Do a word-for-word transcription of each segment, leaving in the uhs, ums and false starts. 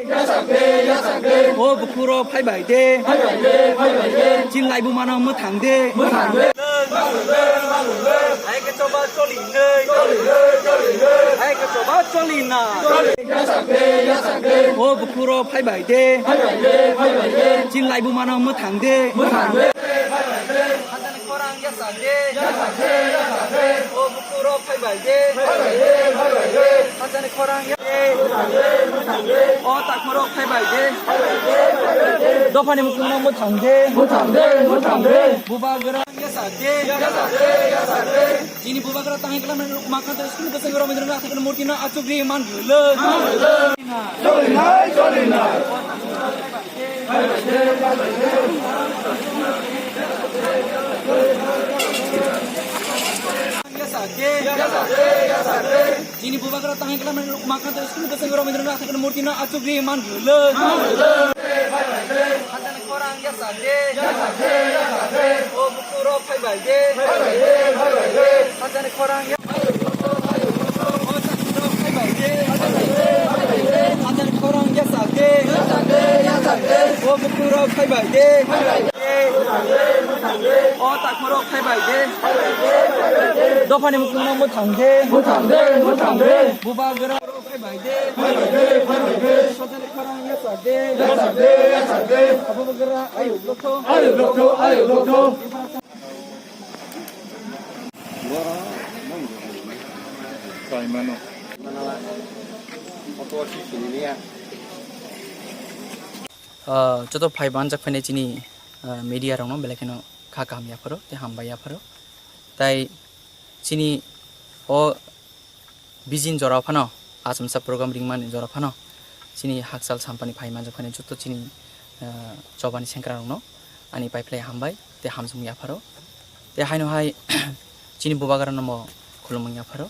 O bukhuro phaibai de. Chini laibuma no mwthang de. Hai khe choba choli nei. Hai khe choba choli na. O bukhuro phaibai de. Chini laibuma no mwthang de. Khorang yasa de. O bukhuro phaibai de. Hajani khorang ya. O takmoro phaibai de. Dophani mukungno mwthang de. Bubagra yasa de. Chini bubagra tangwi klamani rok makanta school bwskango Rabindranath Thakurni murtino achukri man rwlwk. Chini bubagra tangwi klamani rok makanta school bwskango Rabindranath Thakurni murtino achukri man rwlwk. Hajani khorang yasa de. O bukhuro phaibai de. Hajani khorang ya. O bukhuro phaibai de. Hajani khorang yasa de. O bukhuro phaibai de. O takmoro phaibai de. Dophani mukungno mwthang de. Bubagra phaibai de. Hajani khorang yasa de. Bubagra ayuk lokho. Ah, joto phai banjak phainai chini, ah, media rokno belai kheno kha kaham yapharo tei hambai yapharo. Tai chini o Bijin jora phano, achomsa program ringmani jora phano, chini hakchal sampani phai manjak phani joto chini, ah, chobani sengkra rokno ani paiphlai hambai tei hamjakmung yapharo. Tei haino hai chini bubagra no mo khulumung yapharo.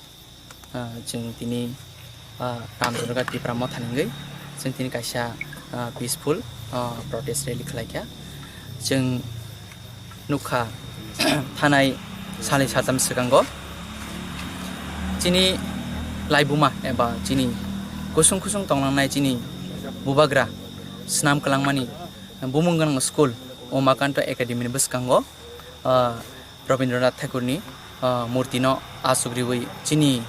Ah, chwng tini, ah, Ramjorga Tipra Motha ni wngwi chwng tini kaisa, ah, peaceful, ah, protest rally khlai kha. Chwng nukha, thanai salni satam swkango chini laibuma eba chini kusung kusung tonglangnai chini bubagra swnam kwlangmani bumung gwnang school Umakanta Academy ni bwskango, ah, Rabindranath Thakurni, ah, murtino aswk riwi chini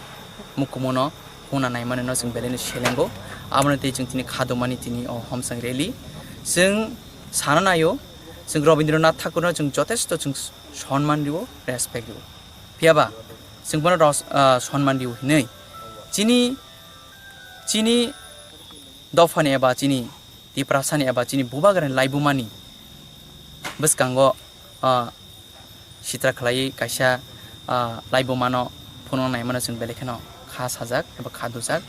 mukumono huna naimanino chwng belai no selengo. Aboni tei chwng tini khadomani tini o homsang rally. Chwng sana naio, chwng Rabindranath Thakurno chwng jotesto chwng sonman rio, respect rio. Phiyaba chwng bono ros-, ah, sonman rio hinwi chini, chini dophani eba chini Tiprasani eba chini bubagrani laibumani bwskango, ah, sitra khlaiwi kaisa, ah, laibumano phunukna naimano chwng belai kheno kha sajak eba kha dujak.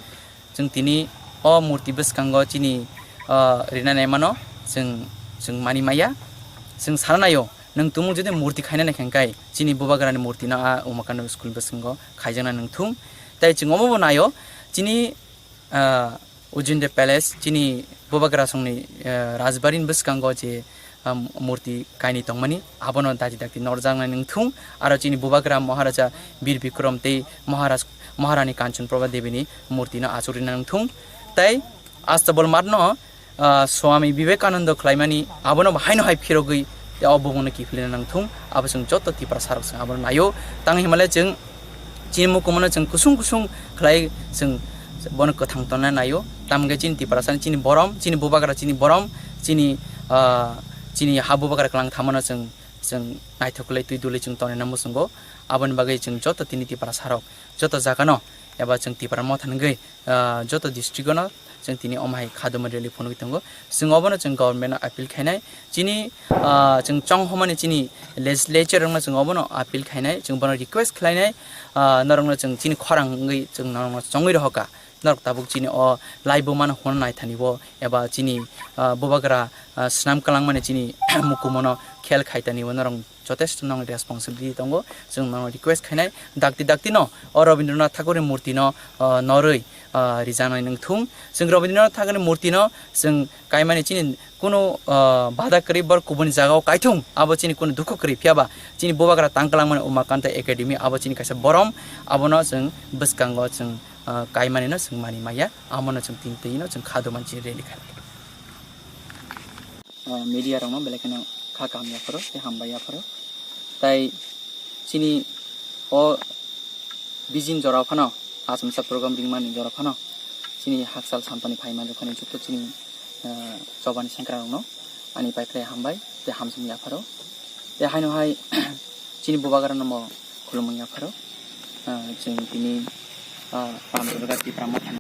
Chwng tini o murti bwskango chini, ah, rina naimano chwng, chwng mani maya. Chwng sana naio, nwng tumung jodi murti khaina naikha hwnkhe chini bubagrani murtino a Umakanta school bwskango khaijakna nwng thung. Tai chwng omobo naio, chini, ah, Ujjayanta Palace, chini bubagrasongni, eh, rajbari ni bwskango je, um, murti kainwi tongmani, abono dakti dakti norjaknai nwng thung, aro chini bubagra Maharaja Bir Bikram tei Maharaj, Maharani Kanchan Prabha Debini murtino achuk rina nwng thung. Tai Astabol Mathno, ah, Swami Vivekananda khlaimani, abono bo haino hai phirogwi tei o bumungno kiphilna nang thung, abo chwng joto Tiprasarok chwng abono naio. Tang hinmale chwng chini mukumono chwng kusung kusung khlai chwng bono kwthang tonna naio. Tamokhe chini Tiprasani chini borom, chini bubagra chini borom, chini, ah, chini ha bubagra kwlang thamano chwng, chwng naithok kwlai twi duli chwng tonina muchungo. Aboni bagwi chwng joto tini Tiprasarok joto jagano eba chwng Tipra Motha hwngwi ah, joto district-o no chwng tini omo hai khadoma rally phunugwi tongo. Chwng obono chwng government-no appeal khainai. Chini, ah, chwng chonghomani chini legislature-rokno chwng obono appeal khainai. Chwng bono request khlainai, ah, norokno chwng chini khorang wngwi chwng norokno chongwi rohorkha. Norok tabuk chini o laibumano hwn naithani bo eba chini, ah, bubagra, ah, swnam kwlangmani chini mukumono khel khaitani bo norok jotesto nang responsibility tongo, chwng nang request khainai, dakti dakti no o Rabindranath Thakurni murti no, ah, norwi, ah, rijaknai nwng thung. Chwng Rabindranath Thakurni murti no chwng kaimani chini kunu, ah, bada kwrwi bor kubuni jagao kaithung, abo chini kunu dukhu kwrwi, phiyaba chini bubagra tang kwlangmani Umakanta Academy, abo chini kaisa borom, abono chwng bwskango chwng ah, kaimani no chwng mani maya, amo no chwng tin twi no chwng kha do man chini rally khai. Ah, media rok no belai kheno kha kaham yapharo, tei hambai yapharo. Tai chini o bijin jora phano, achomsa program ringmani jora phano, chini hakchal sampani phaima dophani joto chini, ah, chobani sengkrak rokno ani pai khlai hambai tei hamsung yapharo. Tei haino hai chini bubagra no mo khulumung yapharo. Ah, chwng tini, ah, Ram Durga Tipra Motha